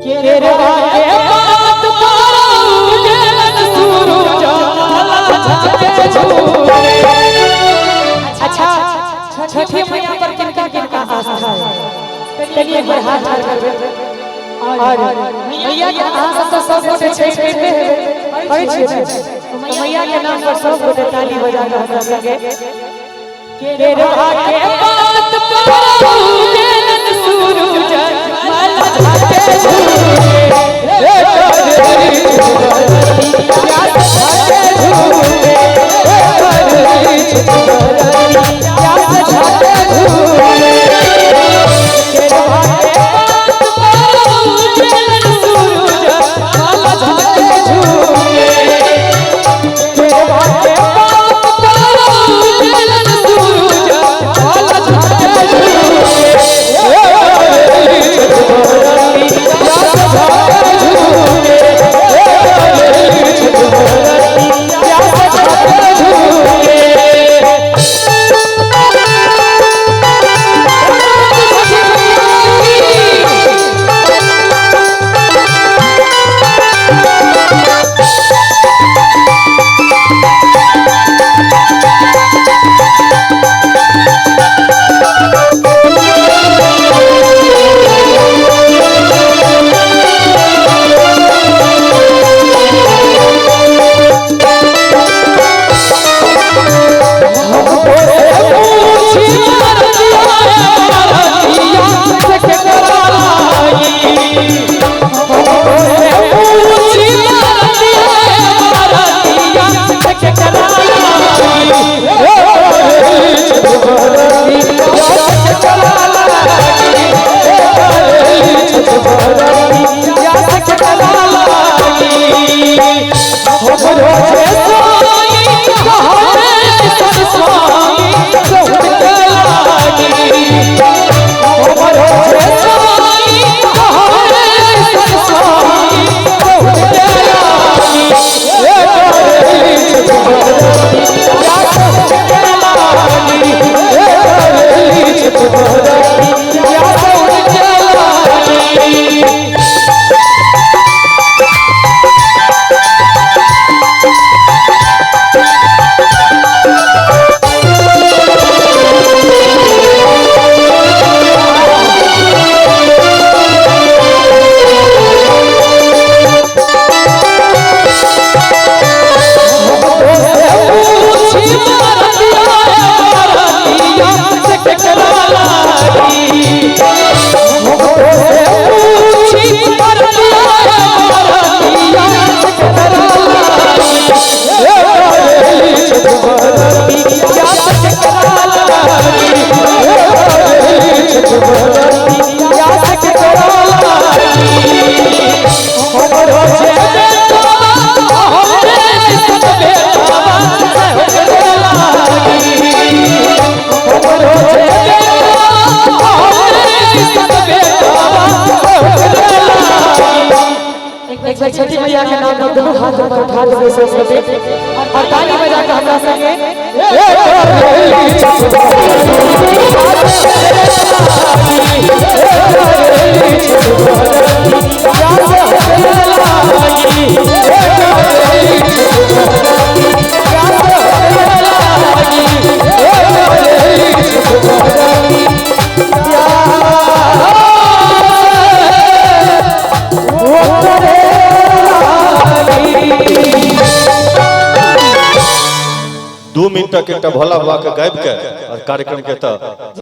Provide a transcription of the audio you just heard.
केरवा के पात पर उगेलन सूरज माला झाके झूले। अच्छा, छठी मैया पर किनका किनका आस्था है? तनी एक बार हाथ ठाड़ करबै। और मैया के अहाँ सब तऽ सब गोटे छठि करिते हेबै, करै छियै ने? तऽ मैया के नाम पर सब गोटे ताली बजा कऽ हमरा संगे। केरवा के पात पर उगेलन सूरज माला झाके झूले। हे करली प्यास झाके झूले, हे करली प्यास झाके झूले। केरवा के पात पर उगेलन सूरज माला झाके झूले। केरवा के पात पर उगेलन सूरज माला झाके झूले। हे करली प्यास झाके झूले, हे करली प्यास झाके झूले। एक बार छठी मैया के नाम पर दोनों हाथ ऊपर उठा देबै सरस्वती और ताली बजा के हमरा संगे। 2 मिनट के एकटा भोला बाबा के गाबि के और कार्यक्रम के तऽ